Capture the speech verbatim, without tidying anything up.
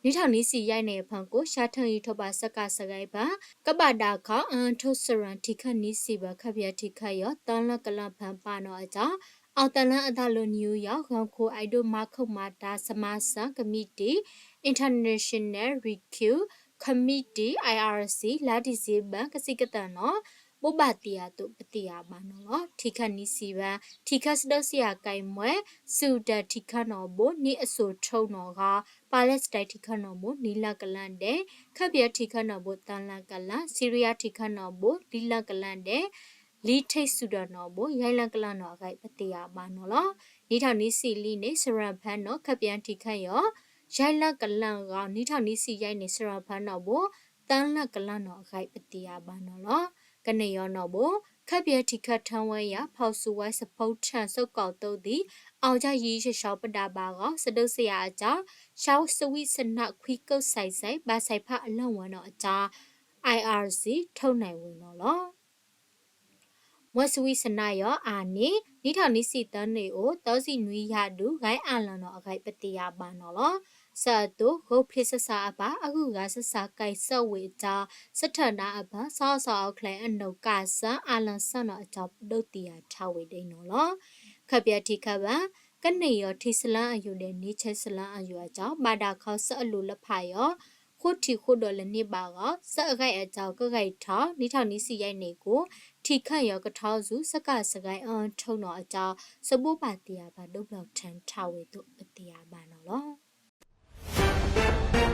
နွံထောင်နွံဆံယဲၢ်နံၣ်အဖန်းကိၣ် ရှါထၢၣ်အံၤ ထိးပၤစကၢ်စဂဲပၣ် ကဘၣ်ဒၣ်ခီ အၢထိးစရၣ် ထံၣ်ခၢၣ်နွံဆံဘၣ် ခါပယီၤထံၣ်ခၢၣ်ယီၤ သၢလၢကလၢၢ်ဖၢပာ်နီၣ်အတၢ် အီၣ်သၢလၢအသးလၢ နယူးယောက် ဂီၤခိၣ် အဲဒိၣ်မၤခိၣ်မၤတၢ် စမၤစၢ် ကမံးတံာ် International Recruit Committee IRC လါဒံၣ်စ့ဘၢၣ် ကဆံကသၢၣ်နီၣ် ဘိးဘၣ်တ့ၢ်အသိး ပသ့ၣ်ညါဘၣ်နီၣ်လီၤ. ထံၣ်ခၢၣ်နွံဆံဘၣ် ထံၣ်ခၢၣ်စဒိးစ့ၢ်ကီး ကဲမွဲ စူဒၣ် ထံၣ်ခၢၣ်နီၣ်ဘိ နွံအစိၣ်ထိးနီၣ်ဂၤ Palestine ထံၣ်ခၢၣ်နီၣ်ဘိ နွံလၢကလၢၢ်ဒဲး ခါပယီၤထံၣ်ခၢၣ်နီၣ်ဘိ သၢလၢကလၢၢ် Syria ထံၣ်ခၢၣ်နီၣ်ဘိ လွံၢ်လၢကလၢၢ်ဒဲး လံာ်ထံး စူဒၣ်နီၣ်ဘိ ယဲၢ်လၢကလၢၢ်နီၣ်အဂ့ၢ် ပသ့ၣ်ညါဘၣ်နီၣ်လီၤ. နွံထောင်နွံဆံလွံၢ်နံၣ် စရၣ်ဖၢနီၣ် ခါပယီၤထံၣ်ခၢၣ်ယီၤ ယဲၢ်လၢကလၢၢ်ဂၤ နွံထောင်နွံဆံယဲၢ်နံၣ် စရၣ်ဖၢနီၣ်ဘိ သၢလၢကလၢၢ်နီၣ်အဂ့ၢ် ပသ့ၣ်ညါဘၣ်နီၣ်လီၤ. ကနံၣ်ယီၤနီၣ်ဘိ ခါပယီၤထံၣ်ခၢၣ်ထၢဝဲယၤ ဖီၣ်စုဝဲ စဖိထၢၣ် စ့ၢ်ကီးသိးသံ အီၣ်ယၢ်ယံၤ ယှၤပဒါဘၣ်ဂီၢ် စဒိးစ့ၢ်ကီးအတၢ် ရှါဝ့ၢ်စဝံးစနၢၣ် ခွံကၢၢ်စဲးစဲး ဘၣ်ဆဲးဖးအလီၢ်ဝဲနီၣ်အတၢ် IRC ထိၣ်နံၣ်ဝဲနီၣ်လီၤ. မွဲစဝံးစနၢၣ်ယီၤအါန့ၣ် နွံထောင်နွံဆံသၢနံၣ်အိၣ် သၢဆံနွံယၤဒုး ဂဲၤအလီၢ်နီၣ်အဂ့ၢ် ပသ့ၣ်ညါဘၣ်နီၣ်လီၤ. ဆၢအသိး ဂိၢ်ဖျ့ဆဆၣ်အပၢ် အဂုၤအဂၤဆဆၣ် ကဲစၢၣ်ဝ့ၢ်အတၢ် စထၢၣ်ဒၣ်အပၢ် စီၤအီစီၤအီချ့ အနီၢ်ကစၢ် အလီၢ်ဆၢနီၣ်အတၢ် ဒိးသ့ၣ်ညါထီၣ်ဝဲဒၣ်နီၣ်လီၤ. ခါပယီၤထံၣ်ခၢၣ်ဘၣ် ကနံၣ်ယီၤထံးစလၢအယိာ်ဒဲး နွံဆဲးစလၢအယိာ်အတၢ် ဘၣ်ဒၣ်ခီဆၢအလိၤလၢဖးယီၤ ဃိထံၣ်ဃိဒီးလၢန့ၣ်ဘၣ်ဂီၢ် ဆၢအဂ့ၢ်အတၢ်ကဂ့ၤထီၣ် နွံထောင်နွံဆံယဲၢ်နံၣ်ကိၣ် ထံၣ်ခၢၣ်ယီၤကထီၣ်ဆူ စကၢ်စဂဲအၢထိးနီၣ်အတၢ် စဘိးဘၣ်တ့ၢ်အပၢ် ဒိးဘျီၣ်ထၢၣ်ထီၣ်ဝဲသိး ပသ့ၣ်ညါဘၣ်နီၣ်လီၤ.